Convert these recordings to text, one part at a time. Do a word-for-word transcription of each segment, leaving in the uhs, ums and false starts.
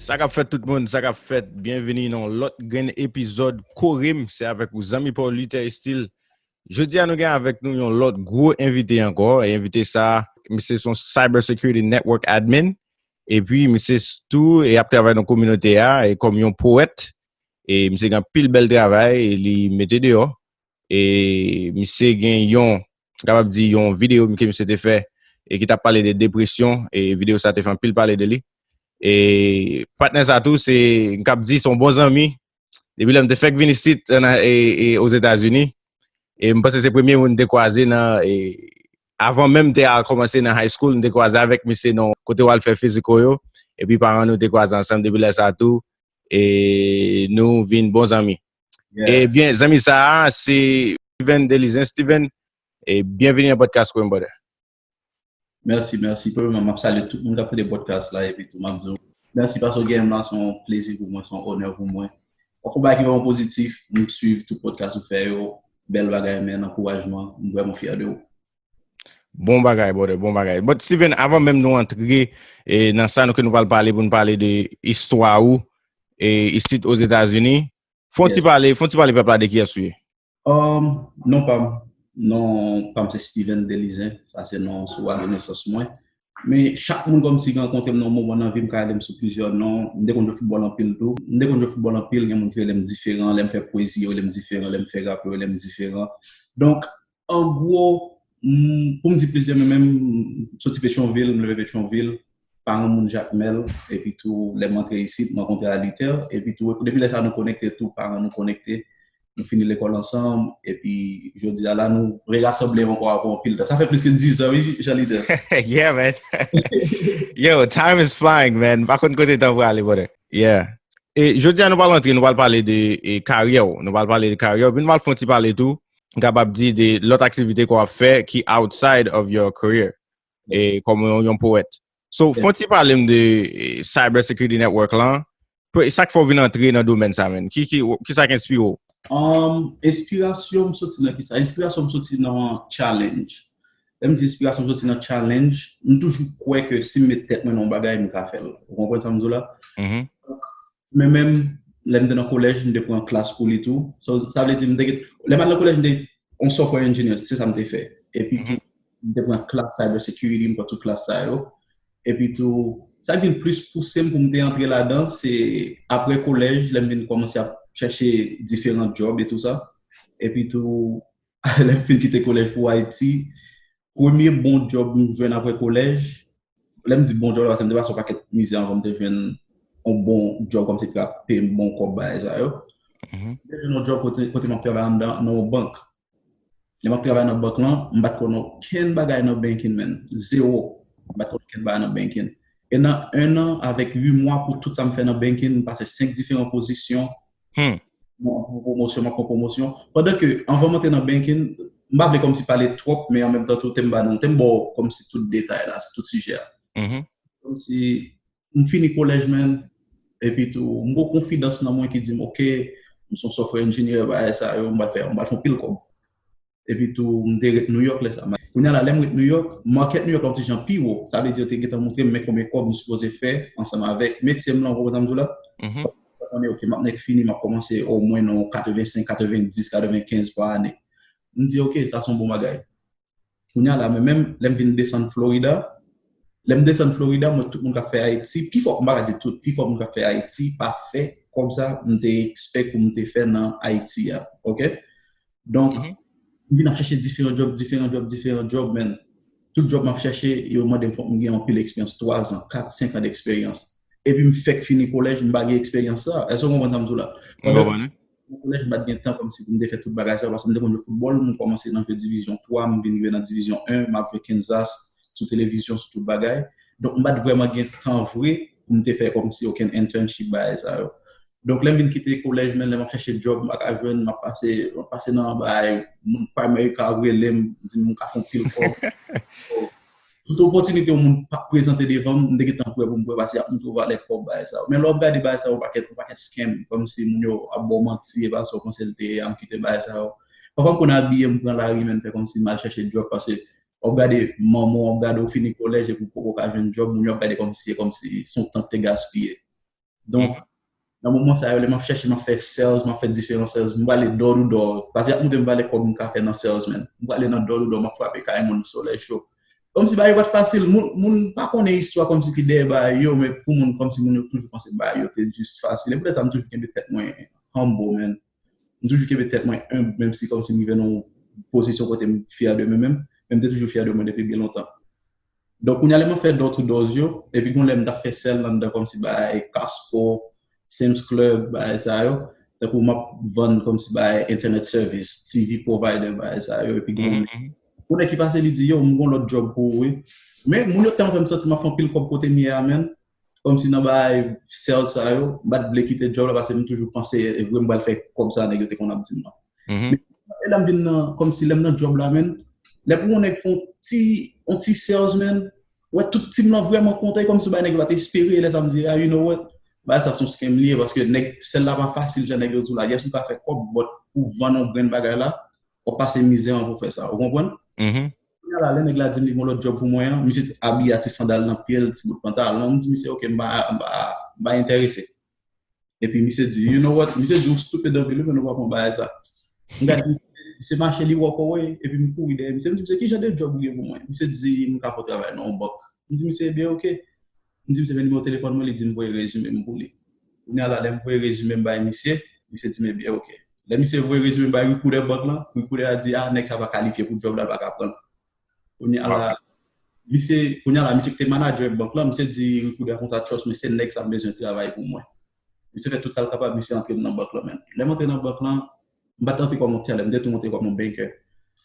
Sa k ap fèt tout moun, sa k ap fèt, byenvini nan yon lòt grenn epizòd Kore m, se avèk ou zanmi pa w Luther Steele. Jodi a nou gen avèk nou yon lòt gwo envite ankò, e envite sa, misye se yon cyber security network admin, epi misye tou e ap travay nan kominote a e kòm yon powèt, e misye gen anpil bèl travay e li mete deyò, e misye gen yon, m kapab di yon videyo ke misye te fè e ki t ap pale de depresyon, e videyo sa te fè anpil pale de li. E patnè sa tou, se, m kab di se yon bon zanmi. Depi lè m te fèk vin isit, e, e, Ozetazini, e m panse se premye moun m te kwaze nan, e, avan menm m te al kòmanse nan high school, m te kwaze avèk misye nan kote w al fè fiziko yo, epi paran nou te kwaze ansanm depi lè sa tou, e nou vin bon zanmi. Ebyen, zanmi sa a, se Steven Delizen. Steven, e byenvini nan podcast Kore m, brother. Mèsi, mèsi. Premyèman, m ap salye tout moun k ap tande podcast la, epi tou m ap di w mèsi paske w genyen m la, se yon plezi pou mwen, se yon onè pou mwen. W ap fè yon bagay ki vrèman pozitif, m swiv tout podcast ou fè yo, bèl bagay, men ankourajman, m vrèman fyè de ou. Bon bagay, brother, bon bagay. But Steven, avan menm nou antre e, nan sa nou ke nou pral pale, pou nou pale de istwa ou e, isit Ozetazini, fè yon ti pale, fè yon ti pale pèp la de kiyès ou ye. Um, non pa m, non pa m se Steven Delizen, sa se non sou wadonnesans mwen. Men chak moun kòmsi ki rankontre m nan yon moman nan vi m ka rele m sou plizyè non. M te konn jwe foutbòl anpil tou. M te konn jwe foutbòl anpil, gen moun ki rele m diferan, lè m fè pwezi yo rele m diferan, lè m fè rap yo rele m diferan. Donk, an gwo, m, pou m di plis de mwen menm, m soti Petyonvil, m leve Petyonvil, paran moun Jakmèl, epi tou lè m antre isit, m rankontre a Luther, epi tou depi lè sa a nou konekte tou, paran nou konekte, nou fini lekòl ansanm, epi jodi a la nou rerasanble ankò apre anpil tan. Sa fè plis ke dizan wi, Jean Luther. Yeah man. Yo, time is flying man. M pa konn kote tan prale brother. Yeah. E jodi a nou pral antre, nou pral pale de e, karyè w. Nou pral pale de karyè w, epi nou pral fè yon ti pale tou, m kapab di de lòt aktivite ke w ap fè ki outside of your career. E kòm yon, yon powèt. So, fè yon ti pale m de e, Cyber Security Network lan. Sa k fè w vin antre nan domèn sa menm? Ki, ki, ki sa k enspire w? Um, enspirasyon m soti nan kisa? Enspirasyon m soti nan challenge. Lè m di enspirasyon m soti nan challenge, m toujou kwè ke si m met tèt mwen nan yon bagay, m ka fè l. Ou konprann sa m di w la? Mm -hmm. Men menm lè m te nan kolèj, m te pran klas pou li tou. So, sa vle di, m te gen, lè m al nan kolèj, m te yon software engineer, se sa m te fè. Epi tou, m te pran klas cyber security, m pran tout klas sa yo. Epi tou, sa k vin plis pouse m pou m te antre ladan, se apre kolèj, lè m vin kòmanse ap chèche diferan djòb e tou sa. Epi tou, lè m fin kite kolèj pou Ayiti, premye bon djòb m jwenn apre kolèj, lè m di bon djòb la, paske m te pase yon pakèt mizè anvan m te jwenn yon bon djòb kòmsi ki t ap peye m bon kòb bagay sa yo. M te jwenn yon djòb kote, kote m ap travay anndan nan yon bank. Lè m ap travay nan bank lan, m pa t konn okenn bagay nan banking, man. Zewo. M pa t konn okenn bagay nan banking. E nan en an, avèk uit mwa pou tout sa m fè nan banking, m pase senk diferan pozisyon. Hmm. Bon, pwomosyon, m ap pran pwomosyon. Pandan ke, anvan m antre nan banking, m pa vle kòmsi pale twòp, men an menm tan tou, te m ba nou, te m ba w kòmsi tout detay la, tout sijè a. Mm -hmm. Kòmsi, m fini kolèj, man, epi tou, m gon konfidans nan mwen ki di m, ok, m se yon software engineer, bagay sa yo, m pral fè, m pral fè yon pil kòb. Epi tou, m te ret New York lè sa. Kounye a la, lè m ret New York, market New York la yon ti jan pi wo. Sa vle di, yo te gentan montre m men konbyen kòb m sipoze fè ansanm avèk metye m lan, ou konprann sa m di w la? Mwen, ok, m ap nèk fini, m ap kòmanse omwen nan katrevensenk, katrevendis, katrevenkenz pa ane. M di, ok, sa se yon bon bagay. Kounye a la, men menm lè m vin desann Florida, lè m desann Florida, m wè tout moun k ap fè Ayiti, pifò, m pa ka di tout, pifò moun k ap fè Ayiti pa fè kòb sa m te expect pou m te fè nan Ayiti a, ok? Donk, m vin ap chèche diferan djòb, diferan djòb, diferan djòb, men tout djòb m ap chèche, yo mande m fòk m gen anpil eksperyans, twa zan, kat, senk an deksperyans. Epi m fèk fini kolèj, m pa gen eksperyans sa. Èske w konprann sa m di w la? Pandan nan kolèj, m pa t gen tan kòmsi pou m te fè tout bagay sa yo, paske m te konn jwe foutbòl, m kòmanse nan jwe divizyon twa, m vin jwe nan divizyon en, m ap jwe Kansas sou televizyon, sou tout bagay. Donk, m pa t vrèman gen tan vre pou m te fè kòmsi okenn internship, bagay sa yo. Donk, lè m vin kite kolèj, men lè m ap chèche djòb, m pa ka jwenn, m ap pase, m ap pase nan bagay, moun Primerica ap rele m, di m m ka fè yon pil kòb. Tout opòtinite yon moun p ap prezante devan m, m te gentan prè pou m pran l paske y ap montre w valè kòb, bagay sa yo. Men lè w ap gade bagay sa yo, yon pakèt, yon pakèt scam, kòmsi moun yo ap ba w manti, e pa sa w panse l te ye a, m kite bagay sa yo. Pafwa m konn abiye, m pran lari, men m fè kòmsi m al chèche djòb, paske w ap gade manman w ap gade w fini kolèj epi w poko ka jwenn djòb, moun yo ap gade kòmsi, se kòmsi se yon tan k te gaspiye. Donk, nan moman sa yo, lè m ap chèche, m ap fè sales, m ap fè diferan sales, m prale door to door. Paske y ap montre m valè kòb m ka fè nan sales, man. M prale nan door to door, m ap frape kay moun, solèy cho. Kòmsi bagay yo pa t fasil, moun, moun pa konnen istwa kòmsi ki dèyè bagay yo, men pou moun, kòmsi moun yo toujou panse bagay yo te jis fasil. E poutèt sa, m toujou kenbe tèt mwen humble, man. M toujou kenbe tèt mwen humble, menm si kòmsi m rive nan yon pozisyon kote m fyè de mwen menm, men m te toujou fyè de mwen depi byen lontan. Donk, kounye a lè m ap fè door to doors yo, epi gon lè m t ap fè sales anndan kòmsi bay Costco, Sam's Club, bay sa yo, tankou m ap vann kòmsi bay internet service, T V provider, bay sa yo, epi gon gon nèg ki pase, li di, yo, m gon lòt job pou ou, wi. Men, moun yo tèlman fè m santi m ap fè anpil kòb kote m ye a, man. Kòmsi nan bay sales sa yo, m pa t vle kite job la, paske m toujou panse, e vre m pral fè kòb sa nèg yo te konn ap di m nan. Men, e lè m vin nan, kòmsi lè m nan job la, man, lè pou yon nèg fè yon ti, yon ti sales, man, wè tout team lan vrèman kontan, e kòmsi bay nèg yo pa t espere, lè sa m di, ah, you know what, bagay sa se yon scam li ye, paske nèg, sales la pa fasil, jan nèg yo di w la, yes, ou ka fè kòb, but pou vann yon grenn bagay la, w ap pase mizè anvan w fè sa, ou konprann? Kounye a la, lè nèg la di m li gon lòt job pou mwen an, misye abiye a ti sandal nan pye l, ti bout pantalon, m di misye, ok, m pa, m pa, m pa enterese. Epi misye di, you know what? Misye di, ou stupid anpil wi, men nou pa pran bagay sa. M gade misye, misye mache li wòkòwè, epi m kouri dèyè misye. M di, misye, ki jan de job ou gen pou mwen? Misye di, m ka fè w travay nan yon bank. M di, misye, ebyen, ok. M di, misye, men nimewo telefòn mwen, li di m voye rezime m pou li. Kounye a la, lè m voye rezime m bay misye, misye di m, ebyen, ok. Lè misye voye rezime m bay recruiter bank lan, recruiter a di, ah, nèg sa pa kalifye pou job la, l pa ka pran l. Kounye a la, misye, kounye a la, misye ki te manager bank lan, misye di recruiter a konsa, trust me, se nèg sa m bezwen travay pou mwen. Misye fè tout sa l kapab, misye antre m nan bank lan, man. Lè m antre nan bank lan, m pa t antre kòm yon teller, m te tou antre kòm yon banker.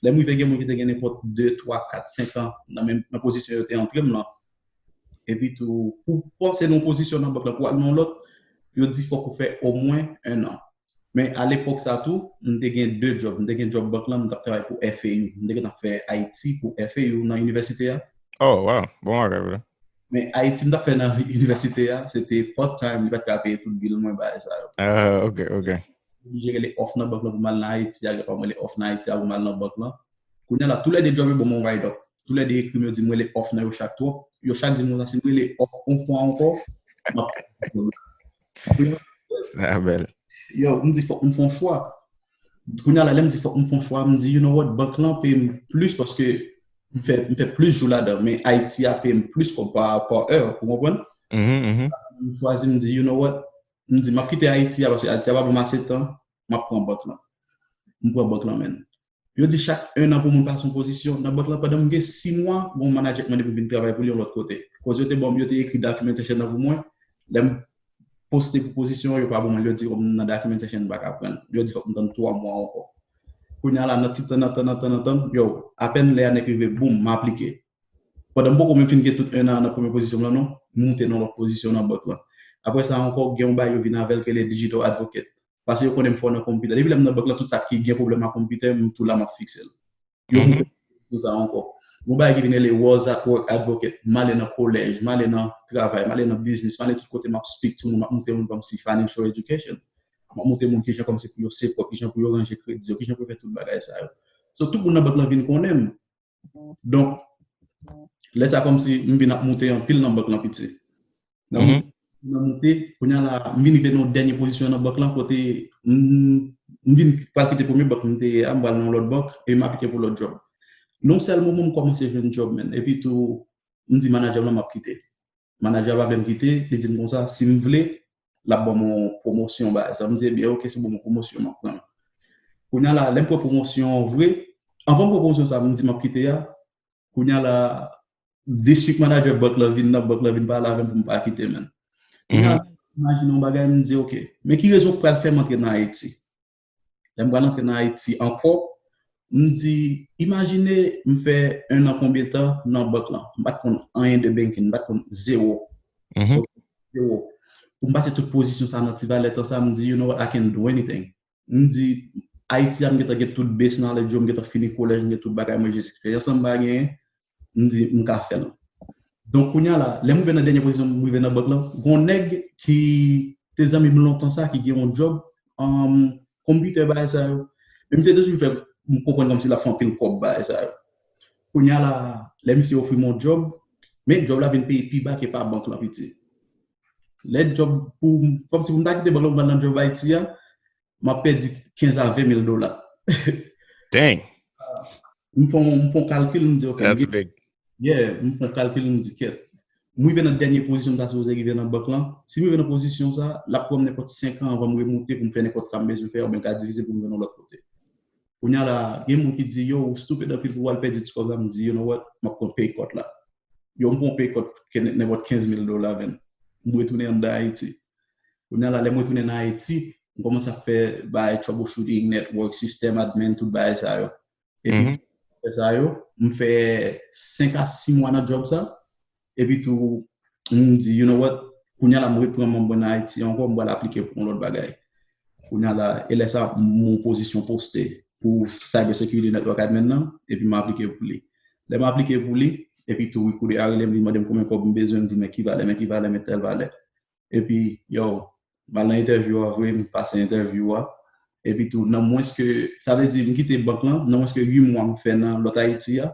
Lè m rive gen moun ki te gen nenpòt de, twa, kat, senk an nan menm, nan pozisyon yo te antre m lan. Epi tou, pou w panse nan yon pozisyon nan bank lan, pou w al nan yon lòt, yo di fòk ou fè omwen en an. Men a lepòk sa tou, m te gen de job. M te gen job bank lan, m t ap travay pou F A U. M te gentan fè I T pou F A U nan inivèsite a. Oh, wow. Bon bagay, vre. Men I T m t ap fè nan inivèsite a, se te part time, li pa t ka peye tout bil mwen, bagay sa yo. Ah, ok, ok. Oblije rele off nan bank lan pou m al nan I T a, gen fwa m rele off nan I T a pou m al nan bank lan. Kounye a la, toulède job yo ban m yon write up. Toulède ekri m, yo di m rele off nan yo chak twòp. Yo chak di m konsa, si m rele off yon fwa ankò, m ap Sa bèl. Yo, m di fòk m fè yon chwa. Kounye a la, lè m di fòk m fè yon chwa, m di, you know what, bank lan peye m plis paske m fè, m fè plis jou ladan, men I T a peye m plis kòb pa, pa è, ou konprann? M chwazi, m di, you know what, m di, m ap kite I T a paske I T a pa ban m ase tan, m ap pran bank lan. M pran bank lan, man. Yo di chak en an pou moun pase yon pozisyon nan bank lan. Pandan m gen sis mwa, gon manager k mande pou m vin travay pou li yon lòt kote. Koz yo te ban m, yo te ekri documentation nan pou mwen. Lè m poste pou pozisyon an, yo pa ban mwen l. Yo di, kòm m nan documentation, m pa ka pran l. Yo di fòk m tann twa mwa ankò. Kounye a la, nan ti tan, nan tan, nan tan, nan tan, yo, apèn lè a nèk rive, boum, m aplike. Pandan m poko menm fin gen tout en an nan premye pozisyon m lan, non, m moute nan lòt pozisyon nan bank lan. Apre sa ankò, gen yon bagay yo vin avè l ki rele digital advocate. Paske yo konnen m fò nan konpitè. Depi lè m nan bank lan, tout sa ki gen pwoblèm ak konpitè, m tou la, m ap fikse l. Yo moute sou sa ankò. Yon bagay ki vin rele Rosa Work Advocate. M ale nan kolèj, m ale nan travay, m ale nan biznis, m ale tout kote, m ap speak to moun, m ap montre moun kòmsi financial education. M ap montre moun kijan kòmsi pou yo save up, kijan pou yo ranje kredi yo, kijan pou yo fè tout bagay sa yo. So, tout moun nan bank lan vin konnen m. Donk, lè sa kòmsi m vin ap moute anpil nan bank lan piti. Nan moute, nan moute, kounye a la, m vin rive nan yon dènye pozisyon nan bank lan kote m, m vin pral kite premye bank m te ye a, m pral nan yon lòt bank, e m aplike pou lòt job. Nan yon sèl moman, m kòmanse jwenn job, man. Epi tou, m di manager m lan m ap kite. Manager a pa vle m kite, li di m konsa, si m vle, l ap ban m yon pwomosyon, bagay sa. M di, ebyen, ok, si w ban m yon pwomosyon, m ap pran l. Kounye a la, lè m pran pwomosyon an vre, anvan m pran pwomosyon sa, m di m ap kite a, kounye a la, district manager bank lan vin nan bank lan vin pale avè m pou m pa kite, man. Kounye a la, imajine yon bagay, m di, ok, men ki rezon k pral fè m antre nan Ayiti? Lè m pral antre nan Ayiti ankò, m di, imajine m fè en an konbyen tan nan bank lan. M pa t konn anyen de banking, m pa t konn zewo. Zewo. Pou m pase tout pozisyon sa nan ti valè tan sa, m di, you know what, I can do anything. M di, Ayiti a, m gentan gen tout base knowledge yo, m gentan fini kolèj, m gen tout bagay, mwen jis eksperyans lan m pa genyen, m di, m ka fè l. Donk, kounye a la, lè m rive nan dènye pozisyon, m rive nan bank lan, gon nèg ki te zanmi m lontan sa, ki gen yon job, um, konpitè bagay sa yo. Men misye te toujou fè m konprann kòmsi l ap fè anpil kòb bagay sa yo. Kounye a la, lè misye ofri m yon job, men job la vin peye pi ba ke pa bank lan piti. Lè job pou, kòmsi pou m ta kite bank la pou m al nan job Ayiti a, m ap pèdi kenz a ven mil dola. Dang. M fè yon kalkil, m di, ok, m gen, yeah, m fè yon kalkil, m di, kèt. M rive nan dènye pozisyon m ta sipoze rive nan bank lan. Si m rive nan pozisyon sa, l ap pran m nenpòt senk an anvan m remoute pou m fè nenpòt sa m bezwen fè, oubyen l ka difisil pou m jwenn yon lòt kote. Kounye a la, gen moun ki di, yo, ou stupid anpil pou w al pèdi ti kòb la, m di, you know what, m ap pran pay cut la. Yo, m pran pay cut ke nenpòt kenz mil dola, men m retounen anndan Ayiti. Kounye a la, lè m retounen nan Ayiti, m kòmanse ap fè bagay troubleshooting, network, system admin, tout bagay sa yo. Epi, fè sa yo, m fè senk a sis mwa nan job sa. Epi tou, m di, you know what, kounye a la, m reprann manm mwen nan Ayiti ankò, m pral aplike pou yon lòt bagay. Kounye a la, e lè sa, m yon pozisyon poste pou cyber security network admin nan, epi m aplike pou li. Lè m aplike pou li, epi tou, recruiter a rele m, li mande m konbyen kòb m bezwen, m di, men ki valè, men ki valè, men tèl valè. Epi, yo, m al nan entèvyou a vre, m pase entèvyou a. Epi tou, nan mwens ke, sa vle di, m kite bank lan, nan mwens ke uit mwa m fè nan lòt Ayiti a,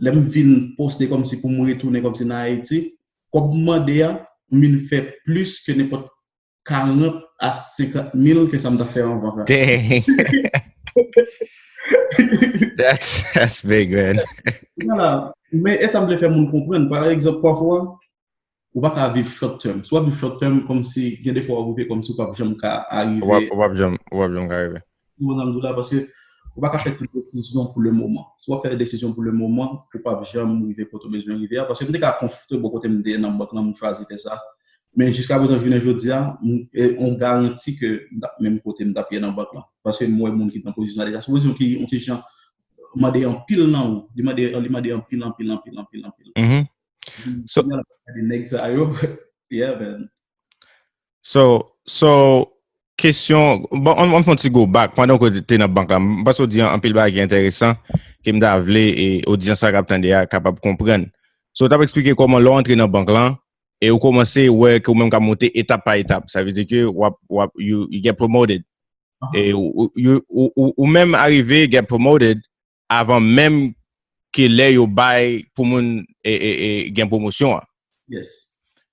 lè m vin poste kòmsi pou m retounen kòmsi nan Ayiti, kòb m mande a, m vin fè plis ke nenpòt karant a senkant mil ke sa m t ap fè anvan. Dang. That's, that's big, man. Vwala. Men e sa m vle fè moun konprann. Pa egzanp, pafwa, ou pa ka viv short term. Si w ap viv short term, kòmsi, gen de fwa w ap viv kòmsi w p ap janm ka arive. Ou p ap janm, ou p ap janm ka rive. Ou konprann sa m di w la, paske ou pa ka fè tout desizyon pou le moman. Si w ap fè desizyon pou le moman, ou p ap janm rive kote w bezwen rive a. Paske m te ka konfòte bò kote m te ye nan bank lan, m chwazi fè sa. Men jiska prezan, jounen jodi a, m, e, on garanti ke m t ap menm kote m t ap ye nan bank lan. Paske m wè moun ki nan pozisyon sa deja. Se yon pozisyon ki, yon ti jan, mande anpil nan ou. Li mande, li mande anpil, anpil, anpil, anpil, anpil. Mhm. So, Kounye a la, gade nèg sa yo. Yeah, man. So, so, kesyon, bon, an, an fè yon ti go back, pandan ke w te nan bank la, m panse w di anpil bagay ki enteresan, ke m ta vle, e odyans la k ap tande a kapab konprann. So, w t ap eksplike kòman lè w antre nan bank lan, e ou kòmanse wè ke ou menm ka monte etap pa etap. Sa vle di ke w ap, w ap, you, you get promoted. E ou, ou, you, ou, ou, ou menm arive get promoted avan menm ke lè yo bay pou moun, e, e, e, gen pwomosyon an. Yes.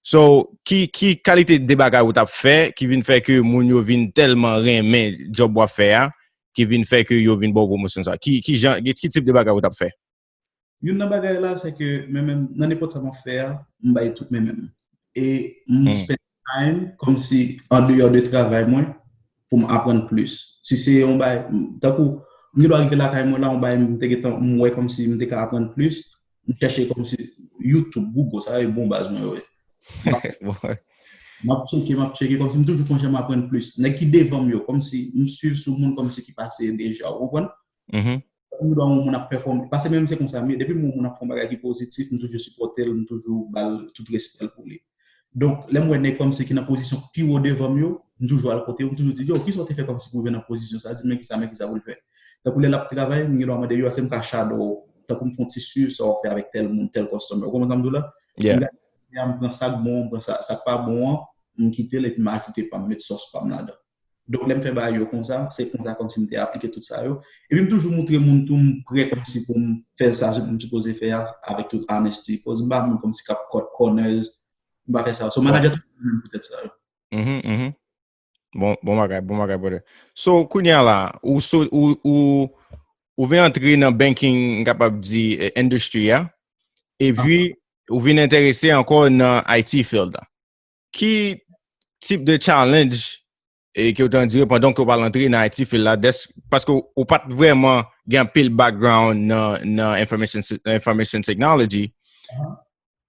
So, ki, ki kalite de bagay ou t ap fè ki vin fè ke moun yo vin tèlman renmen job w ap fè a, ki vin fè ke yo vin ba w pwomosyon sa? Ki, ki jan, ki, ki tip de bagay ou t ap fè? Youn nan bagay la, se ke mwen menm, nan nenpòt sa m ap fè a, m bay tout mwen menm. E m spend time kòmsi an deyò de travay mwen pou m aprann plis. Si se yon bagay, m, tankou, m gen dwa rive lakay mwen la, yon bagay m te gentan, m wè kòmsi m te ka aprann plis, m chèche kòmsi YouTube, Google, sa e bon baz mwen yo ye. M ap tcheke, m ap tcheke, kòmsi m toujou fè yon jan m aprann plis. Nèg ki devan m yo, kòmsi m swiv sou moun kòmsi ki pase deja, ou konprann? Mhm. Ou wè yon moun ap pèfòme. Paske menm se konsa m ye. Depi m wè yon moun ap fè yon bagay ki pozitif, m toujou sipòte l, m toujou ba l tout respè l pou li. Donk, lè m wè nèg kòmsi ki nan pozisyon pi wo devan m yo, m toujou al kote yo, m toujou di, yo, kisa w te fè kòmsi pou w rive nan pozisyon sa? Di m men kisa, men kisa pou l fè. Tankou lè l ap travay, m gen dwa mande yo, èske m ka shadow, tankou m fè yon ti swiv sa w ap fè avèk tèl moun, tèl customer. Ou konprann sa m di w la? Yeah. M gade, m pran sa k bon, m pran sa, sa k pa bon an, m kite l epi m ajoute pa m, met sòs pa m ladan. Donk, lè m fè bagay yo konsa, se konsa kòmsi m te aplike tout sa yo. Epi m toujou montre moun tou m prè kòmsi pou m fè sa m sipoze fè a avèk tout honesty. Koz m pa moun kòmsi k ap cut corners, m pa fè sa. So, manager toujou renmen m poutèt sa yo. Mhm, mhm. Bon, bon bagay, bon bagay, brother. So, kounye a la, ou, so, ou, ou, ou vin antre nan banking, m kapab di, eh, industry a. Epi, ou vin enterese ankò nan I T field la. Ki tip de challenge, eh, ke w te andire pandan ke w pa antre nan I T field la, des-, paske w pa t vrèman gen anpil background nan, nan information, information technology.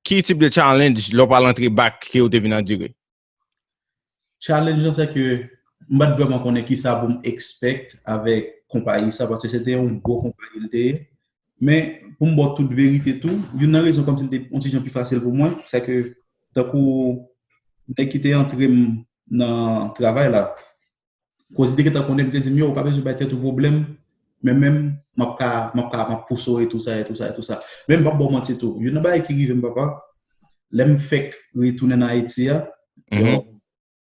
Ki tip de challenge lè w pa antre back ke w te vin andire? Challenge lan, se ke m pa t vrèman konnen kisa pou m expect avèk konpayi sa, paske se te yon gwo konpayi l te ye. Men, pou m ba w tout verite tou, youn nan rezon kòmsi l te yon ti jan pi fasil pou mwen, se ke tankou nèg ki te antre m nan travay la, koz li te gentan konnen, li te di m, yo, ou pa bezwen bay tèt ou pwoblèm, men menm, m ap ka, m ap ka, m ap pouse w e tou sa, e tou sa, e tou sa. Men m p ap ba w manti tou. Youn nan bagay ki rive m, papa, lè m fèk retounen nan Ayiti a, yo,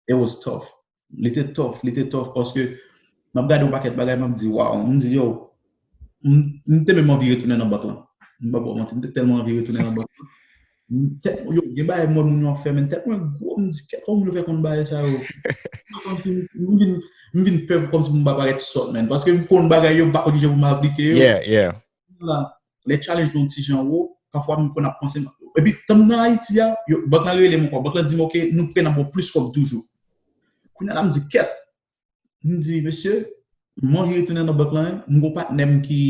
it was tough. Li te tough, li te tough, paske m ap gade yon pakèt bagay, m ap di, waw, m di, yo, m, m te menm anvi retounen nan bank lan. M p ap ba w manti, m te tèlman anvi retounen nan bank lan. Tèt mwen, yo, gen bagay mwen moun yo ap fè, men tèt mwen gwo, m di, kèt, kòman moun yo fè konn bagay sa yo? Kòmsi m vin, m vin pè, kòmsi m pa parèt sòt, men. Paske m konn bagay yo, m pa konn kijan pou m aplike yo. Yeah, yeah. La, lè challenge nou ti jan wo, pafwa m konn ap panse, epi tan m nan Ayiti a, yo, bank la rele m ankò, bank la di m, "Ok, nou prè n ap ba w plis kòb toujou." Kounye a la, m di, kèt, m di, "Mesye, m anvi retounen nan bank la, wi." M gon patnè m ki,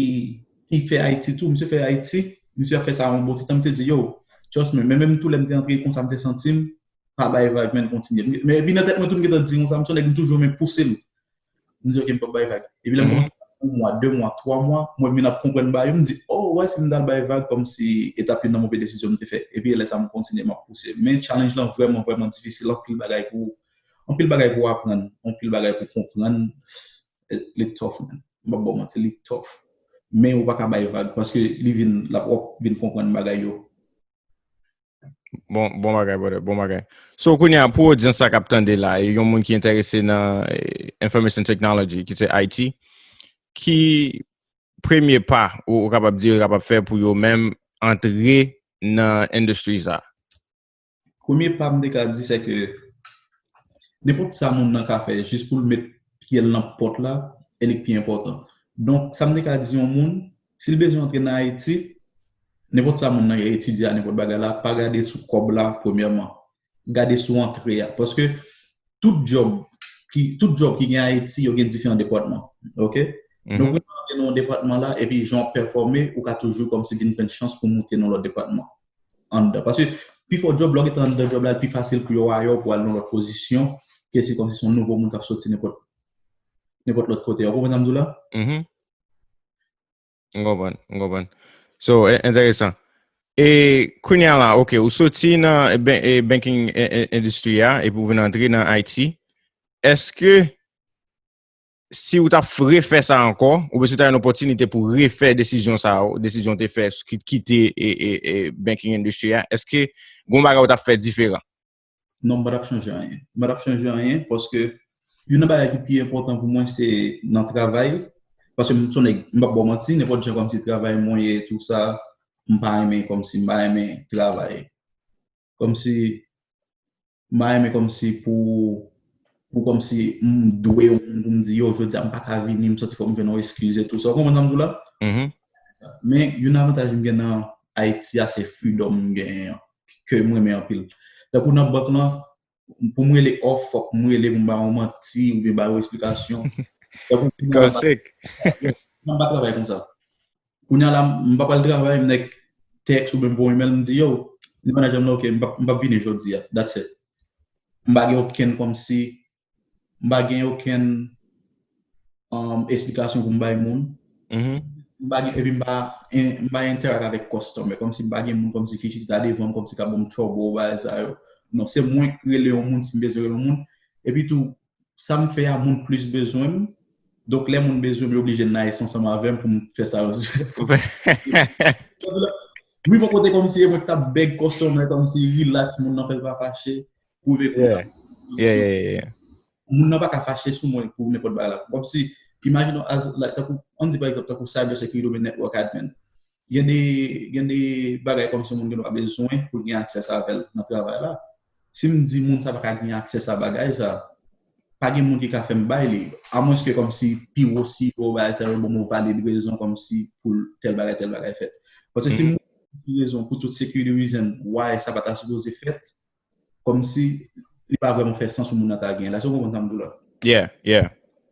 ki fè Ayiti tou, misye fè Ayiti, misye ap fè sa yon bon ti tan, misye di, "Yo, trust me, men menm tou lè m te antre konsa, m te santi m pa bay vag, men kontinye." Men epi nan tèt mwen tou, m gentan di konsa, m se yon nèg, m toujou renmen pouse m. M di, "Ok, m p ap bay vag." Epi lè m kòmanse yon mwa, de mwa, twa mwa, mwen vin ap konprann bagay yo, m di, "Oh, wè, si m t al bay vag, kòmsi etap youn nan move desizyon m te fè." Epi lè sa, m kontinye, m ap pouse. Men challenge lan vrèman, vrèman difisil, anpil bagay pou, anpil bagay pou aprann, anpil bagay pou konprann. Li tough, man. M p ap ba w manti, li tough. Men ou pa ka bay vag, paske li vin, l ap, w ap vin konprann bagay yo. Bon, bon bagay, brother, bon bagay. So, kounye a, pou odyans la k ap tande la, e yon moun ki enterese nan eh, information technology, ki se I T, ki premye pa ou, ou kapab di yo kapab fè pou yo menm antre nan industry sa? Premye pa m te ka di, se ke nenpòt sa moun nan ka fè, jis pou l met pye l nan pòt la, e li k pi enpòtan. Donk, sa m te ka di yon moun, si l bezwen antre nan Ayiti, nenpòt sa moun nan etidye a, nenpòt bagay la, pa gade sou kòb la, premyèman. Gade sou antre a. Paske tout djòb ki, tout djòb ki gen Ayiti, yo gen diferan depatman. Ok? Donk, lè w antre nan yon depatman la, epi jan w ap pèfòme, ou ka toujou kòmsi vin pran chans pou moute nan lòt depatman anndan. Paske pifò djòb, lè w gentan anndan djòb la, li pi fasil pou yo wè w pou al nan lòt pozisyon, ke si kòmsi se yon nouvo moun k ap soti nenpòt nenpòt lòt kote. Ou konprann sa m di w la? M konprann, m konprann. So, e- enteresan. E kounye a la, ok, ou soti nan eh, ben- eh, banking eh, eh, industry a, epi ou vin antre nan I T. Èske si ou t ap refè sa ankò, oubyen si w ta yon opòtinite pou refè desizyon sa, desizyon te fè, ki- kite eh, eh, eh, banking industry a, èske gon bagay ou t ap fè diferan? Non, m pa t ap chanje anyen. M pa t ap chanje anyen, paske youn nan bagay ki pi enpòtan pou mwen, se nan travay. Paske m se yon nèg, m p ap ba w manti, nenpòt jan kòmsi travay mwen ye, tou sa, m pa renmen kòmsi, m pa renmen travay. Kòmsi, m pa renmen kòmsi pou, pou kòmsi m dwe yon moun pou m di, yo, jodi a m pa ka vini, m santi fò m jwenn yon eskiz e tou sa. Ou konprann sa m di w la? Men, youn avantaj m gen nan Ayiti a, se freedom m genyen an, ke m renmen anpil. Tankou nan bank lan, pou m rele off, fòk m rele pou m ba yon manti oubyen ba yon esplikasyon. Tankou kounye a, Kòsek. M pa travay konsa. Kounye a la, m pa pral travay, m nèk tèks oubyen m voye yon imèl, m di, yo, di manager m nan, ok, m p ap, m p ap vini jodi a. That's it. M pa gen okenn kòmsi, m pa gen okenn um, esplikasyon pou m bay moun. M pa gen, epi m pa, en- m pa interact avèk customer. Kòmsi m pa gen moun kòmsi ki chita devan m, kòmsi k ap ban m trouble, bagay sa yo. Non, se mwen k rele yon moun si m bezwen rele yon moun. Epi tou, sa m fè a, moun plis bezwen m. Donk, lè moun bezwen m, yo oblije nice ansanm avè m pou m fè sa yo. M rive yon kote kòmsi e mwen k t ap bèg customer, kòmsi relax, moun nan fè l pa fache. Pwouve ke Yeah, yeah, yeah. Moun nan pa ka fache sou mwen pou nenpòt bagay la. Kòmsi, imajine w, as- like, tankou, ann di pa egzanp, tankou cyber security oubyen network admin. Gen de, gen de bagay kòmsi moun gen dwa bezwen pou l gen aksè avè l nan travay la. Si m di moun sa pa ka gen aksè a bagay sa, pa gen moun ki ka fè m bay li. Amwenske kòmsi pi wo C E O bagay sa yo ban m yon valid rezon kòmsi pou tèl bagay, tèl bagay fèt. Paske si m gen rezon pou tout security reason why sa pa ta sipoze fèt, kòmsi li pa vrèman fè sans pou moun nan ta gen. La, si w konprann sa m di w la. Yeah, yeah.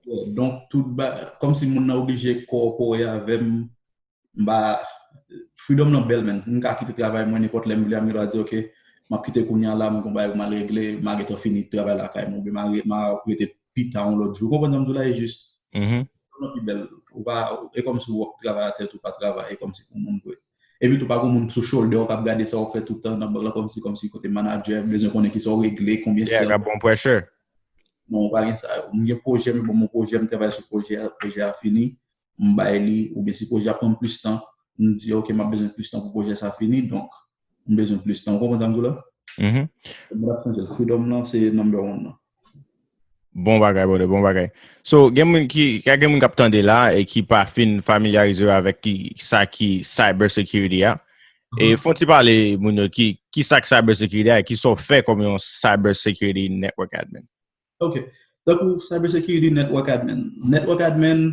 Yeah, donk, tout ba, kòmsi moun nan oblije kowopore avè m, m pa, freedom nan bèl, man. M ka kite travay mwen nenpòt lè m vle, m gen dwa di, ok, m ap kite kounye a la, m gon bagay pou m al regle, m a gentan fini travay lakay mwen, oubyen m a re- m a rete pita yon lòt jou. Ou konprann sa m di w la, e jis. Freedom nan pi bèl. Ou pa, e kòmsi w ap travay atè tou, pa travay, e kòmsi pou moun vre. Epi tou, pa gon moun sou shoulder w k ap gade sa w fè tout tan nan bank la, kòmsi, kòmsi kote manager bezwen konnen kisa w regle, konbyen Yeah, sèl. Ka bon pressure. Non, pa gen sa. M gen pwojè, m ban m yon pwojè, m travay sou pwojè a, pwojè a fini, m bay li, oubyen si pwojè a pran plis tan, m di, ok, m ap bezwen plis tan pou pwojè sa fini, donk, m bezwen plis tan. Ou konprann sa m di w la? Mhm. M ap chanje l. Freedom nan, se number one nan. Bon bagay, brother, bon bagay. So, gen moun ki, gen moun k ap tande la e ki pa fin familyarize yo avèk ki, sa ki cyber security a. E fon ti pale moun yo ki, ki sa k cyber security a, ki sa w fè kòm yon cyber security network admin. Ok. Tankou cyber security network admin. Network admin,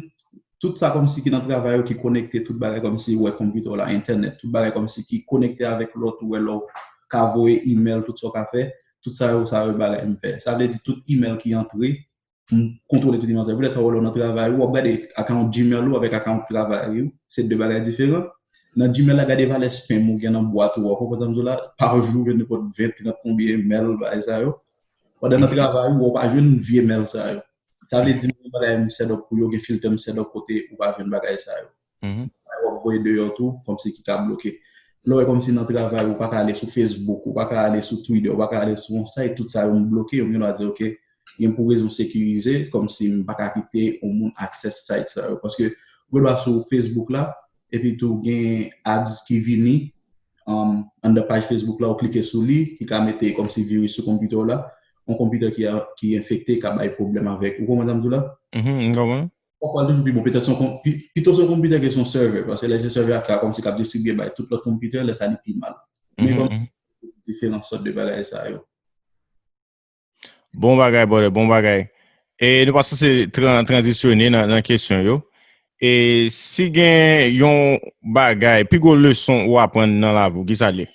tout sa kòmsi ki nan travay ou ki konekte tout bagay kòmsi ou wè konpitè w la, entènèt, tout bagay kòmsi ki konekte avèk lòt ou wè lè w ka voye email, tout sa w ka fè, tout sa yo, sa yo bagay m fè. Sa vle di tout email ki antre, m kontwole tout email sa yo. Poutèt sa w wè lè w nan travay ou, w ap gade account Gmail ou avèk account travay ou, se de bagay diferan. Nan Gmail la, gade valè spam ou gen nan bwat ou, w konprann sa m di w la, pa jou ou jwenn nenpòt ven, trant konbyen email, bagay sa yo. Pandan nan travay ou, ou pa jwenn vye mail sa yo. Sa vle di, gen bagay m set up pou yo, gen filtè m set up kote ou pa jwenn bagay sa yo. Bagay w ap voye deyò tou, kòmsi ki ka bloke. Lè w wè kòmsi nan travay ou pa ka ale sou Facebook, ou pa ka ale sou Twitter, ou pa ka ale sou yon site, tout sa yo m bloke, yo m gen dwa di, ok, gen pou rezon sekirize, kòmsi m pa ka kite yon moun access site sa yo. Paske ou gen dwa sou Facebook la, epi tou gen ads ki vini, um, anndan paj Facebook la, ou klike sou li, ki ka mete kòmsi viris sou konpitè w la, yon konpitè ki, a- ki enfekte, ka bay pwoblèm avèk. Ou konprann sa m di w la? Mhm, m konprann. Fòk w al toujou pi bon. Petèt se yon kon- pi- pito se yon konpitè ke se yon server, paske lè se server a ka kòmsi k ap distribye bay tout lòt konpitè, lè sa li pi mal. Men Mhm, kòm mhm. diferan sòt de bagay sa yo. Bon bagay, brother, bon bagay. E nou pa sanse tran- tranzisyone nan, nan kesyon yo. E si gen yon bagay, pi gwo leson ou aprann nan lavi w, ki sa l ye?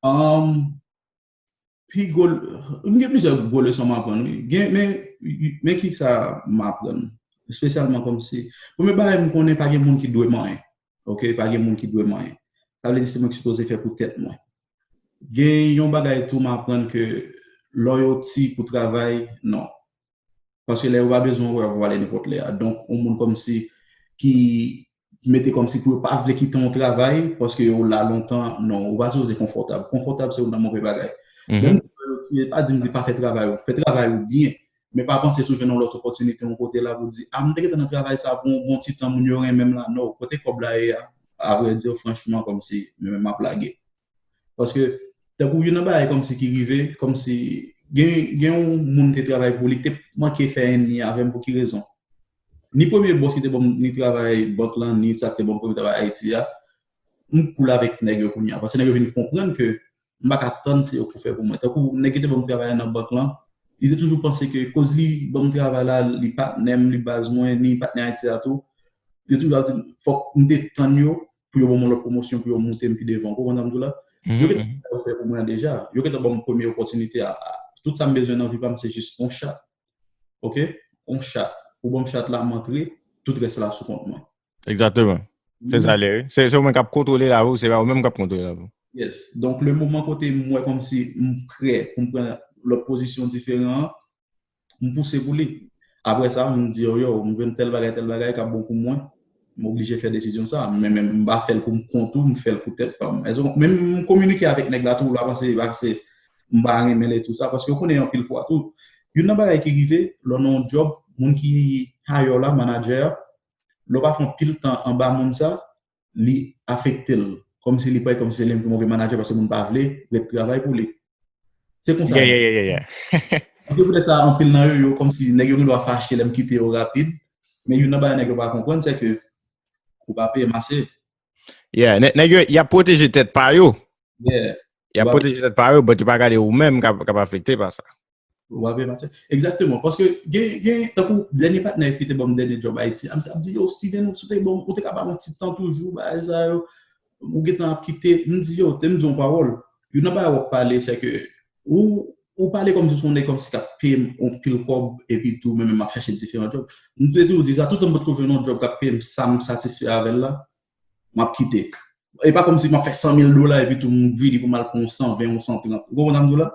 Um, pi gwo, m gen plizyè gwo leson m aprann, wi. Gen, men, men ki sa m aprann? Espesyalman kòmsi, premye bagay m konnen pa gen moun ki dwe m anyen. Ok, pa gen moun ki dwe m anyen. Sa vle di se mwen ki sipoze fè pou tèt mwen. Gen yon bagay tou m aprann ke loyalty pou travay, non. Paske lè yo pa bezwen w, yo ap vwale nenpòt lè a. Donk, yon moun kòmsi ki mete kòmsi pou yo pa vle kite yon travay, paske yo la lontan, non, ou pa sipoze konfòtab. Konfòtab, se youn nan move bagay. Lè m di loyalty, e pa di m di pa fè travay ou. Fè travay ou byen. Men pa panse si w jwenn yon lòt opòtinite yon kote la pou w di, a, m te gentan nan travay sa pou yon bon ti tan, moun yo renmen m la. Non, kote kòb la ye a, avrèdi, franchman, kòmsi, mwen menm m ap lage. Paske, tankou youn nan bagay kòmsi ki rive, kòmsi, gen, gen yon moun te travay pou li, te manke fè ennmi avè m pou ki rezon? Ni premye bòs ki te ban m, ni travay bank lan, ni sa ki te ban m premye travay Ayiti a, m cool avèk nèg yo kounye a. Paske nèg yo vin konprann ke m pa ka tann se yo pou fè pou mwen. Tankou nèg ki te ban m travay nan bank lan, li te toujou panse ke koz li ban m travay la, li patnè m, li baz mwen, ni patnè Ayiti a tou. Yo toujou ap di m, fòk m te tann yo pou yo ban m yon lòt pwomosyon, pou yo moute m pi devan. Ou konprann sa m di w la? Yo gentan fè sa yo fè pou mwen deja. Yo gentan ban m premye opòtinite a. A- Tout sa m bezwen nan vi pa m, se jis yon chat. Ok? Yon chat. Ou ban m chat la, m antre, tout rès la sou kont mwen. Egzakteman. Se sa l ye, wi. Se, se ou menm k ap kontwole lavi w, se pa ou menm k ap kontwole lavi w. Yes. Donk, le moman kote m wè kòmsi m prè pou m pran lòt pozisyon diferan an, m pouse pou li. Apre sa, m di yo, yo, m jwenn tèl bagay, tèl bagay k ap bon pou mwen, m oblije fè desizyon sa. Men, men m pa fè l pou m kont ou, m fè l pou tèt pa m. Èske w- men m kominike avèk nèg la tou, l pa panse, l pa panse m pa renmen l e tou sa, paske w konnen anpil fwa tou. Youn nan bagay ki rive, lè w nan yon djòb, moun ki hire w la, manadjè a, lè w pa fè anpil tan anba moun sa, li afekte l. Kòmsi li parèt kòmsi se li menm ki move manadjè paske moun pa vle ret travay pou li. Se konsa. Yeah, yeah, yeah, yeah, yeah. Anpil poutèt sa, anpil nan yo, yo kòmsi nèg yo gen dwa fache lè m kite yo rapid. Men youn nan bagay nèg yo pa konprann, se ke ou pa peye m ase. Yeah, nè- nèg yo, y ap pwoteje tèt pa yo. Yeah. Y ap pwoteje tèt pa yo, but yo pa gade ou menm k ap, k ap afekte pa sa. Ou pa peye m ase. Egzakteman. Paske gen, gen, tankou dènye patnè ki te ban m dènye djòb Ayiti, ap, ap di, yo, Steven, ou te bon, ou te ka ba m yon ti tan toujou, bagay sa yo, ou gentan ap kite. M di, yo, te m di yon pawòl. Youn nan bagay w ap pale, se ke ou, ou pale kòmsi se yon nèg kòmsi k ap peye m yon pil kòb, epi tou, mwen menm m ap chache diferan djòb. M te toujou di sa, toutan m potko jwenn yon djòb k ap peye m sa m satisfè avè l la, m ap kite. E pa kòmsi m ap fè san mil dola epi tou m greedy pou m al pran yon san ven, yon san trant. Ou konprann sa m di w la?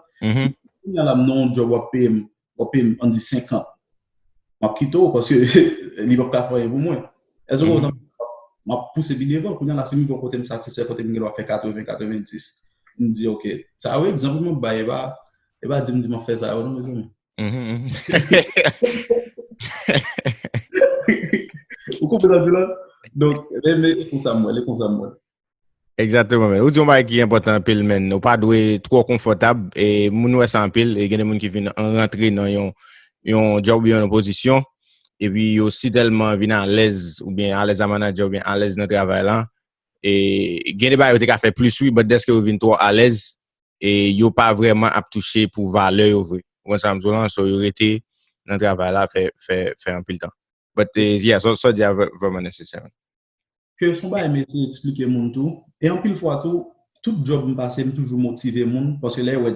Kounye a la, m nan yon djòb w ap peye m, w ap peye m, ann di senkant. M ap kite w paske li p ap ka fè anyen pou mwen. Èske w konprann? M ap pouse pi devan. Kounye a la, si m rive yon kote m satisfè, kote m gen dwa fè katreven, katrevenndis, m di, ok, sa yo egzanp m ap bay, e pa, e pa di m di m ap fè sa yo, non, mezanmi. Mhm, mhm. Ou konprann sa m di w la? Donk, men, men, e konsa m wè l, e konsa m wè l. Egzakteman, men. Ou di yon bagay ki enpòtan anpil, men. Ou pa dwe twò konfòtab, e moun wè sa anpil, e gen de moun ki vin an rantre nan yon, yon djòb oubyen yon pozisyon, epi yo si tèlman vin alèz, oubyen alèz a manadjè, oubyen alèz nan travay la, e, gen de bagay yo te ka fè plis, wi, but dèske yo vin twò alèz, e yo pa vrèman ap touche pou valè yo vre. Ou konn sa m di w lan, so yo rete nan travay la, fè, fè, fè anpil tan. But, eh, yeah, sa, sa w di a vrè-, vrèman nesesè. Ke se yon bagay m eseye eksplike moun tou. E anpil fwa tou, tout djòb m pase, m toujou motive moun, paske lè yo wè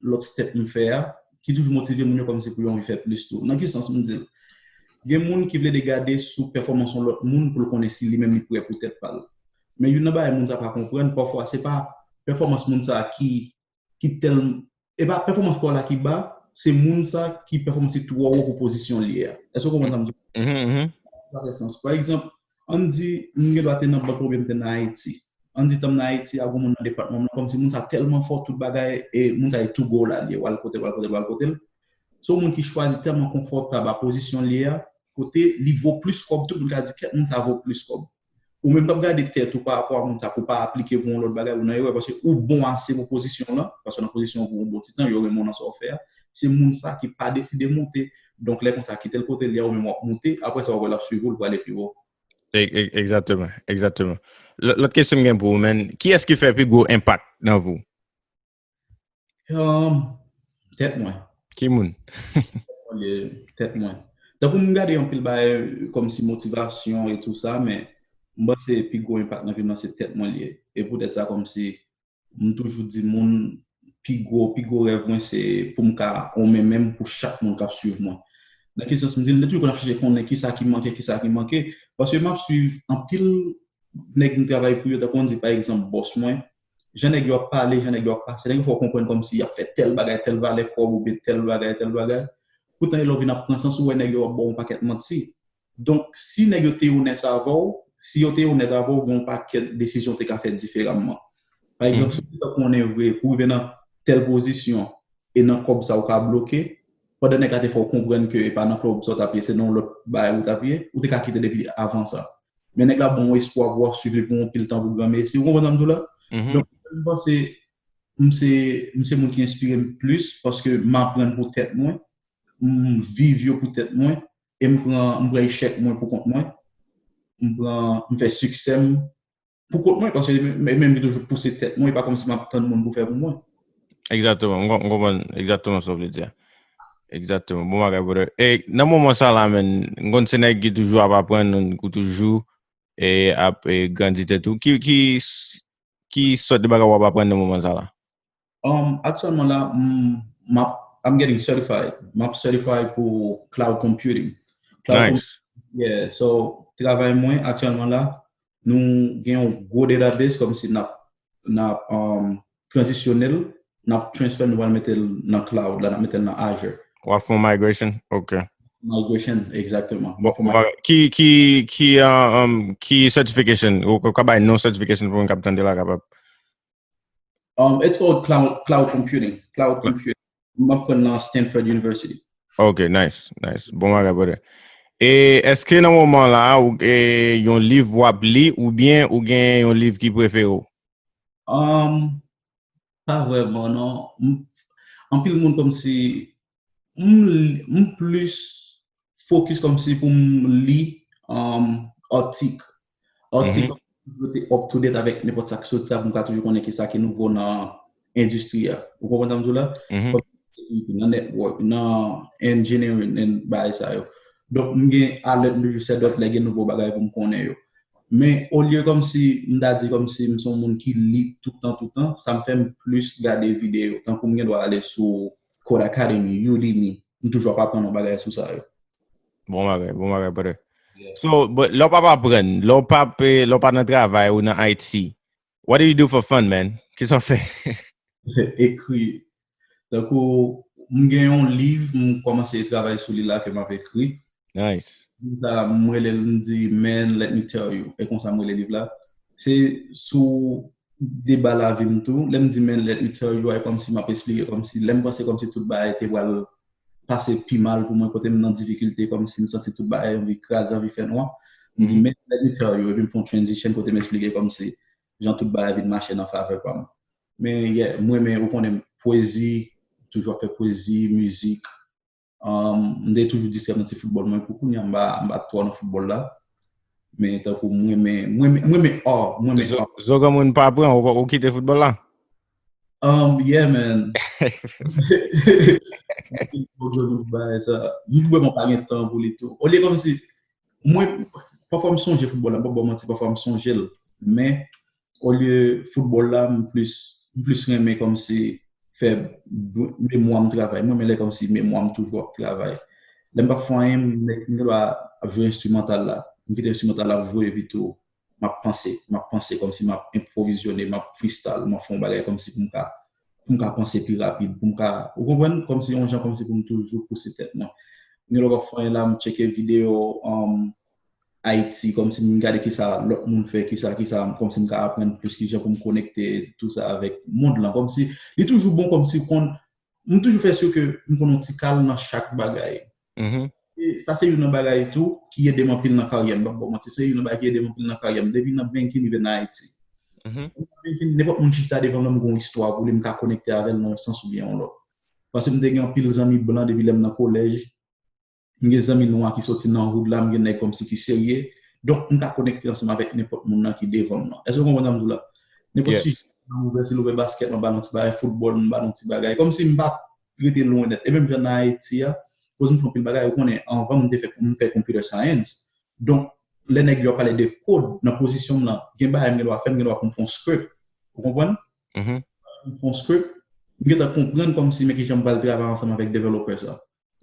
lòt step m fè a, ki toujou motive moun yo kòmsi pou yo anvi fè plis tou. Nan ki sans m di l? Gen moun ki plede gade sou pèfòmans yon lòt moun pou l konnen si li menm li prè pou tèt pa l. Men youn nan bagay moun sa pa konprann, pafwa se pa pèfòmans moun sa ki, ki tèl, e pa pèfòmans pa w la ki ba, se moun sa ki pèfòmans li twò wo pou pozisyon li ye a. Èske w konprann sa m di w? Sa fè sans. Pa egzanp, ann di, m gen dwa te nan bank oubyen m te nan Ayiti. Ann di, tan m nan Ayiti, a gon moun nan depatman m nan, kòmsi moun sa tèlman fò, tout bagay, e moun sa e tou gwo la, li ye, w al kote l, w al kote l, w al kote l. Se yon moun ki chwazi tèlman konfòtab a pozisyon li ye a, kote li vo plis kòb, tout moun ka di, kèt moun sa vo plis kòb. Ou menm k ap gade tèt ou pa rapò a moun sa, pou w pa aplike pou yon lòt bagay, ou nan erè, paske ou bon ase pou pozisyon lan, paske nan pozisyon pou yon bon ti tan, yo renmen w nan sa w fè a. Se moun sa ki pa deside monte. Donk, lè konsa, kite l kote l ye a, ou menm w ap monte, apre sa, w ap wè l ap swiv ou, l prale pi wo. Egzakteman, egzakteman. Lòt kesyon m gen pou ou, men, kiyès ki fè pi gwo enpak nan vi w? Um, tèt mwen. Ki moun? Tèt mwen. Tankou m gade anpil bagay kòmsi motivasyon e tou sa, men m panse pi gwo enpak nan vi m nan se tèt mwen li ye. E poutèt sa kòmsi m toujou di moun pi gwo, pi gwo rèv mwen se pou m ka on men menm pou chak moun k ap swiv mwen. Nan ki sans m di l, m te toujou konn ap chèche konnen kisa ki manke, kisa ki manke. Paske m ap swiv anpil nèg m travay pou yo, tankou m di pa egzanp bòs mwen, jan nèg yo ap pale, jan nèg yo ap pase, nèg yo fè w konprann kòmsi y ap fè tèl bagay, tèl valè kòb oubyen tèl bagay, tèl bagay. Poutan lè w vin ap pran sans ou wè nèg yo ap ba w yon pakèt manti. Donk, si nèg yo te onèt avè w, si yo te onèt avè w, gen yon pakèt desizyon w te ka fè diferaman. Pa egzanp, si w te konnen vre pou w rive nan tèl pozisyon e nan kòb sa w ka bloke, pandan nèg la te fè w konprann ke e pa nan kòb sa w t ap ye, se nan yon lòt bagay ou t ap ye, ou te ka kite depi avan sa. Men nèg la ba w yon espwa pou w ap swiv li pou yon pil tan pou granmesi. Ou konprann sa m di w la? Donk, m panse m se, m se moun ki enspire m plis paske m aprann pou tèt mwen, m viv yo pou tèt mwen, e m pran, m pran echèk mwen pou kont mwen, m pran, m fè siksè m pou kont mwen, paske e menm ki toujou pouse tèt mwen, e pa kòmsi m ap tann moun pou fè pou mwen. Egzakteman, m konprann egzakteman sa w vle di a. Egzakteman, bon bagay, brother. E nan moman sa la, men, m konn se nèg ki toujou ap aprann, ou toujou e ap e grandi tèt ou. Ki, ki, ki sòt de bagay w ap aprann nan moman sa la? Um, aktyèlman la, m, m ap, I'm getting certified. M ap certified pou cloud computing. Cloud Nice. Yeah, so, travay mwen aktyèlman la, nou gen yon gwo database kòmsi n ap, n ap um, tranzisyone l, n ap transfer, nou pral mete l nan cloud la, n ap mete l nan Azure. W ap fè yon migration? Ok. Migration, egzakteman. Bon, ki, ki, ki, uh, um, ki certification? Ou ka bay non certification pou moun k ap tande la kapab. Um, it's called cloud, cloud computing. Cloud computing. M ap pran nan Stanford University. Ok, nice, nice. Bon bagay, brother. E èske nan moman la, ou gen yon liv w ap li oubyen ou gen yon liv ki prefere w? Um, pa vrèman, non. M, anpil moun kòmsi, m, m plis focus kòmsi pou m li um, artik. Artik, yo te up to date avèk nenpòt sa k soti a pou m ka toujou konnen ki sa ki nouvo nan endistri a. Ou konprann sa m di w la? Nan network, nan engineering, nan bagay sa yo. Donk, m gen alert, m toujou set up lè gen nouvo bagay pou m konnen yo. Men, olye kòmsi, m ta di kòmsi m se yon moun ki li tout tan, tout tan, sa m fè m plis gade videyo. Tankou m gen dwa ale sou Code Academy, Udemy, m toujou ap aprann yon bagay sou sa yo. Bon bagay, bon bagay, brother. So, but, lè w p ap aprann, lè w p ap, eh, lè w pa nan travay ou nan I T, what do you do for fun, man? Kisa w fè? Ekri. Tankou, m gen yon liv, m kòmanse travay sou li la ke m ap ekri. Nice. Liv sa, m rele l, m di, Man, Let Me Tell You. E konsa m rele liv la. Se sou deba lavi m tou. Lè m di, Man, Let Me Tell You, e kòmsi m ap esplike, kòmsi, lè m panse kòmsi tout bagay te pral pase pi mal pou mwen, kote m nan difikilte, kòmsi m santi tout bagay anvi kraze, anvi fè nwa. M di, Man, Let Me Tell You, epi m fè yon transition kote m esplike kòmsi jan tout bagay vin mache nan favè pa m. Men, yeah, m renmen, ou konnen, pwezi, toujou ap fè pwezi, mizik. Um, m te toujou distrè nan ti foutbòl mwen. Pou kounye a, m pa, m pa twò nan foutbòl la. Men tankou mwen, men, mwen, mwen, men, oh, mwen, men, Zo, zo granmoun pa pran, ou, ou kite foutbòl la? Um, yeah, man. Mwen pa gen tan pou li tou. Olye kòmsi, mwen, pafwa m sonje foutbòl la, m pa ba w manti, pafwa m sonje l. Men, olye foutbòl la, m plis, m plis renmen kòmsi fè memwa m travay. Mwen, men lè kòmsi memwa m toujou ap travay. Lè m pa fè anyen, m gen dwa ap jwe enstrimantal la. M kite enstrimantal la ap jwe, epi tou, m ap panse, m ap panse kòmsi m ap enpwovizyone, m ap freestyle, m ap fè yon bagay kòmsi pou m ka, pou m ka panse pi rapid, pou m ka, ou konprann, kòmsi yon jan kòmsi pou m toujou pouse tèt mwen. Gen lè w ap fè anyen la, m tcheke videyo, um, Ayiti, kòmsi m gade kisa lòt moun fè, kisa, kisa, kòmsi m ka aprann plis kijan pou m konekte tou sa avèk mond lan. Kòmsi, li toujou bon, kòmsi konn, m toujou fè si ke m konn yon ti kal nan chak bagay. E sa se youn nan bagay tou ki ede m anpil nan karyè m, m p ap ba w manti, se youn nan bagay ki ede m anpil nan karyè m depi nan banking rive nan Ayiti. Banking, nenpòt moun ki chita devan mwen, m gen yon istwa pou li, m ka konekte avè l nan yon sans oubyen yon lòt. Paske m te gen anpil zanmi blan depi lè m nan kolèj. M gen zanmi nwa ki soti nan hood la, m gen nèg kòmsi ki serye. Donk, m ka konekte ansanm avèk nenpòt moun nan ki devan m nan. Èske w konprann sa m di w la? Nenpòt sijè nan ouvè, si l ouvè baskèt, m ba l yon ti bagay, foutbòl, m ba l yon ti bagay. Kòmsi m pa rete lwen nèt. E menm jan nan Ayiti a, koz m fè anpil bagay, ou konnen, anvan m te fè, m fè computer science. Donk, lè nèg yo ap pale de kod, nan pozisyon m lan, gen bagay m gen dwa fè, m gen dwa pou m fè yon script. Ou konprann? M fè yon script, m gentan konprann kòmsi men kijan m pral travay ansanm avèk developer sa.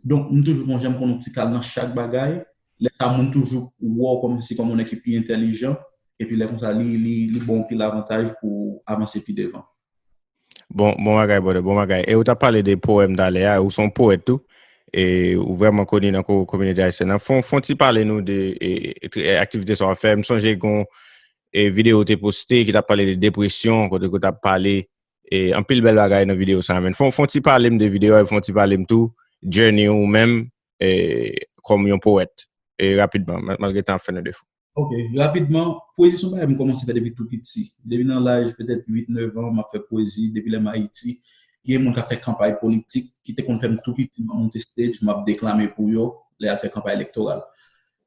Donk, m toujou fè yon jan m konn yon ti kal nan chak bagay. Lè sa, moun toujou wè w kòmsi kòm yon nèg ki pi entèlijan. Epi lè konsa, li, li, li ba w anpil avantaj pou w avanse pi devan. Bon, bon bagay, brother, bon bagay. E ou t ap pale de powèm talè a, ou se yon powèt tou. E ou vrèman koni nan ko- kominote ayisyèn nan. Fon, fon ti pale nou de e, e, e, aktivite sa w ap fè. M sonje gon e, videyo ou te poste ki t ap pale de depresyon, kote ke w t ap pale e, anpil bèl bagay nan videyo sa a, men. Fon, fon ti pale m de videyo a, fon ti pale m tou, journey ou menm, e, kòm yon powèt. E, rapidman, mal- malgre tan ap fè nou defo. Ok, rapidman, pwezi se yon bagay m kòmanse fè depi tou piti. Depi nan laj petèt uit, nèf an, m ap fè pwezi depi lè m Ayiti. Gen moun k ap fè kanpay politik, ki te konn fè m tou piti, m ap monte stage, m ap deklame pou yo, lè y al fè kanpay elektoral.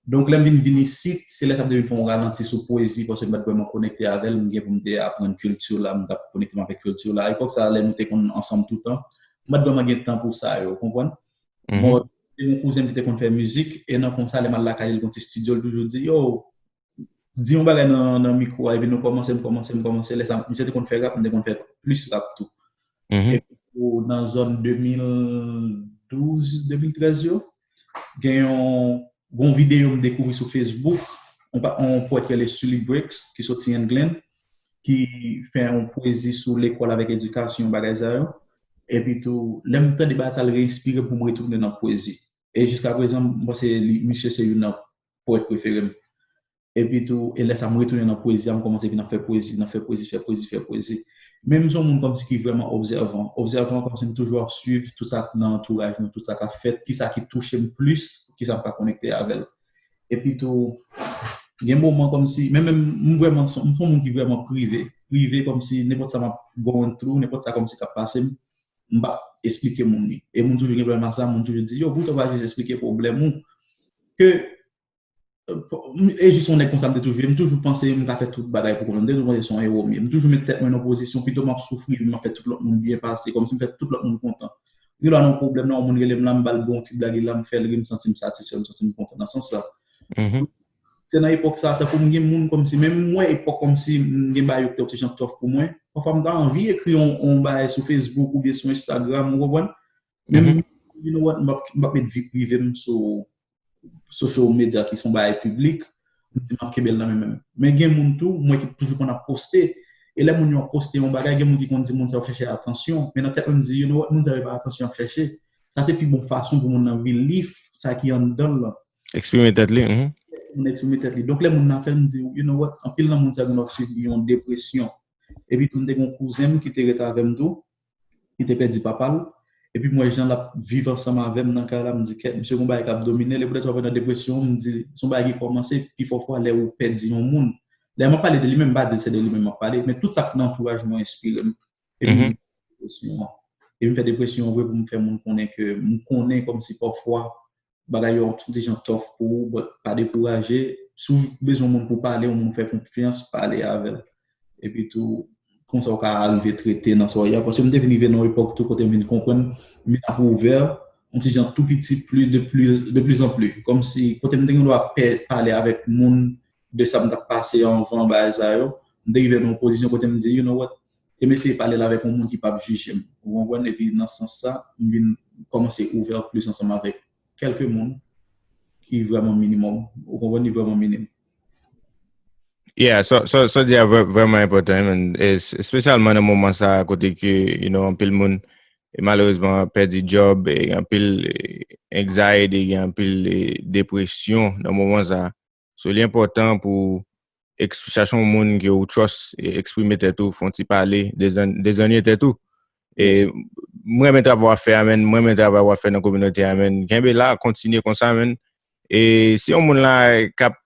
Donk, lè m vin vin isit, se lè sa te vin fè yon ralanti sou pwezi, paske m pa t vrèman konekte avè l, m gen pou m te aprann kilti la, m t ap konekte m avèk kilti la. Epòk sa, lè nou te konn ansanm toutan, m pa t vrèman gen tan pou sa yo, ou konprann? Bon, te gen yon kouzen m ki te konn fè mizik, e nan konsa, lè m al lakay li, l gon ti estidyo, l toujou di, yo, di yon bagay nan, nan mikwo a, epi nou kòmanse, m kòmanse, m kòmanse, lè sa, misye te konn fè rap, m te konn fè plis rap tou. Epi pou nan zòn de mil douz, de mil trèz yo, gen yon, gon videyo m dekouvri sou Facebook, yon pa- yon powèt ki rele Sully Briggs, ki soti England, ki fè yon pwezi sou lekòl avèk edikasyon, bagay sa yo. Epi tou, lè m tande bagay sa, l reyinspire m pou m retounen nan pwezi. E jiska prezan, m panse li, misye se youn nan powèt prefere m. Epi tou, e lè sa, m retounen nan pwezi a, m kòmanse vin ap fè pwezi, nan fè pwezi, fè pwezi, fè pwezi. Men m se yon moun kòmsi ki vrèman obsèvan. Obsèvan kòmsi m toujou ap swiv tout sa k nan antouraj mwen, tout sa k ap fèt, kisa ki touche m plis, kisa m ka konekte avè l. Epi tou, gen moman kòmsi, men menm m vrèman, m se yon moun ki vrèman prive. Prive kòmsi nenpòt sa m ap going through, nenpòt sa kòmsi k ap pase m, m p ap esplike moun li. E moun toujou gen pwoblèm ak sa, moun toujou di, yo, poutan w pa jis esplike pwoblèm ou. Ke, e jis yon nèg konsa m te toujou ye, m toujou panse m ka fè tout bagay pou kont mwen, m te toujou panse se yon ewo m ye. M toujou met tèt mwen nan pozisyon, pito m ap soufri, m ap fè tout lòt moun byen pase, kòmsi m fè tout lòt moun kontan. Gen lè nan yon pwoblèm nan, yon moun rele m la, m ba l bon ti blag la, m fè l ri, m santi m satisfè, m santi m kontan nan sans sa. Se nan epòk sa, tankou m gen moun kòmsi, menm m wè epòk kòmsi m gen bagay yo ki te yon ti jan tough pou mwen, pafwa m ta anvi ekri yon, yon bagay sou Facebook oubyen sou Instagram, ou konprann? Men m, you know what, m p ap, m p ap met vi prive m sou social media ki se yon bagay piblik, m di m ap kenbe l nan men m. Men gen moun tou, m wè ki toujou konn ap poste. E lè moun yo ap poste yon bagay, gen moun ki konn di moun sa yo ap chèche atansyon. Men nan tèt mwen, m di, you know what, moun sa yo pa atansyon y ap chèche. Sa se pi bon fason pou moun nan relieve sa ki anndan l lan. Eksprime tèt li. Moun eksprime tèt li. Donk, lè moun nan fè l, m di, you know what, anpil nan moun sa yo gen dwa swiv yon depresyon. Epi tou, m te gen yon kouzen m ki te ret avè m tou, ki te pèdi papa l. Epi m wè jan l ap viv ansanm avè m nan kay la, m di, kèt, misye gen yon bagay k ap domine l, e poutèt sa w ap nan depresyon, m di, se yon bagay ki kòmanse pifò fwa lè ou pèdi yon moun. Lè m ap pale de li menm, m pa di se de li menm m ap pale, men tout sa k nan antouraj mwen enspire m. Epi m di, depresyon an. Epi m fè depresyon vre pou m fè moun konnen ke m konnen kòmsi pafwa bagay yo yon ti jan tough pou ou, but pa dekouraje, si w bezwen yon moun pou pale, yon moun ou fè konfyans, pale avè l. Epi tou, konsa w ka rive trete nan sa w ye a. Paske m te vin rive nan yon epòk tou kote m vin konprann, m vin ap ouvè yon ti jan tou piti, pli de pli, de pli an pli. Kòmsi, kote m te gen dwa pè pale avèk moun de sa m t ap pase anvan, bagay sa yo, m te rive nan yon pozisyon kote m di, you know what, e m eseye pale l avèk yon moun ki p ap jije m. Ou konprann? Epi nan sans sa, m vin kòmanse ouvè plis ansanm avèk kèlke moun ki vrèman minimòm. Ou konprann? Li vrèman minim. Yeah, sa sa sa di a vrè- vrèman enpòtan, man. Es- Espesyalman nan moman sa a kote ke, you know, anpil moun e malerezman pèdi djòb, e gen anpil e, anxiety, gen anpil e, depresyon nan moman sa a. So li enpòtan pou eks- chache yon moun ke ou trust e eksprime tèt ou, fè yon ti pale, dezan- dezannye tèt ou. E mwen renmen travay w ap fè a, man, mwen renmen travay w ap fè nan kominote a, man. Kenbe la, kontinye konsa, man. E si yon moun la k ap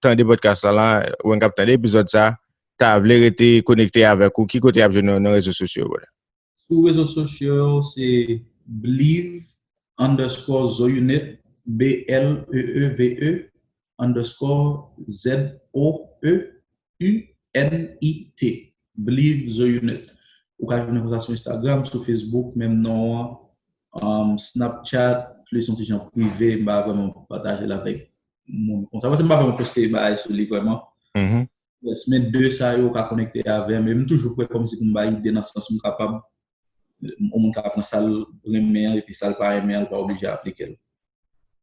tande podcast la, la, ou k ap tande epizòd sa, ta vle rete konekte avèk ou, ki kote y ap jwenn ou nan rezo sosyo yo, brother? Sou rezo sosyo yo, se Bleeve underscore Zounit, B L E E V E underscore Z O E U N I T. Bleeve Zounit. Ou ka jwenn konsa sou Instagram, sou Facebook, menm non an, um, Snapchat, plis yon ti jan prive, m pa vrèman pataje l avèk moun konsa. Paske m pa vrèman poste bagay sou li vrèman. Mhm. Yes, men de sa yo ka konekte avè m. E m toujou prè kòmsi pou m bay ide nan sans m kapab. Yon moun ka pran sa l renmen an epi sa l pa renmen an, l pa oblije aplike l.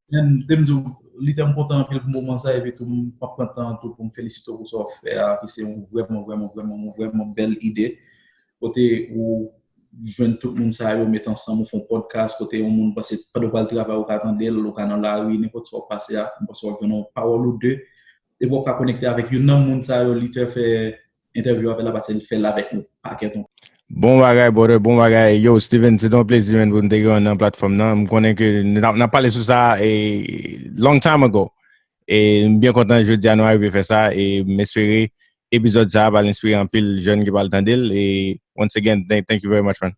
Men, te m di w, Lite, m kontan anpil pou moman sa, epi tou m ap pran tan tou pou m felisite w pou sa w ap fè a, ki se yon vrèman, vrèman, vrèman, yon vrèman bèl ide. Kote ou jwenn tout moun sa yo, met ansanm, ou fè yon podcast, kote yon moun panse, pandan w pral travay, ou ka tande l, ou ka nan lari, nenpòt sa w ap pase a, m panse w ap jwenn yon pawòl ou de, epi w ap ka konekte avèk youn nan moun sa yo, Lite fè entèvyou avè l la, paske l fè l avèk yon pakèt yon. Bon bagay, brother, bon bagay. Yo, Steven, se te yon plezi, man, pou n te gen w nan platfòm nan. M konnen ke n ap n ap pale sou sa e long time ago. E m byen kontan jodi a nou arive fè sa. E m espere epizòd sa a pral enspire anpil jèn ki pral tande l. E once again, thank, thank you very much, man.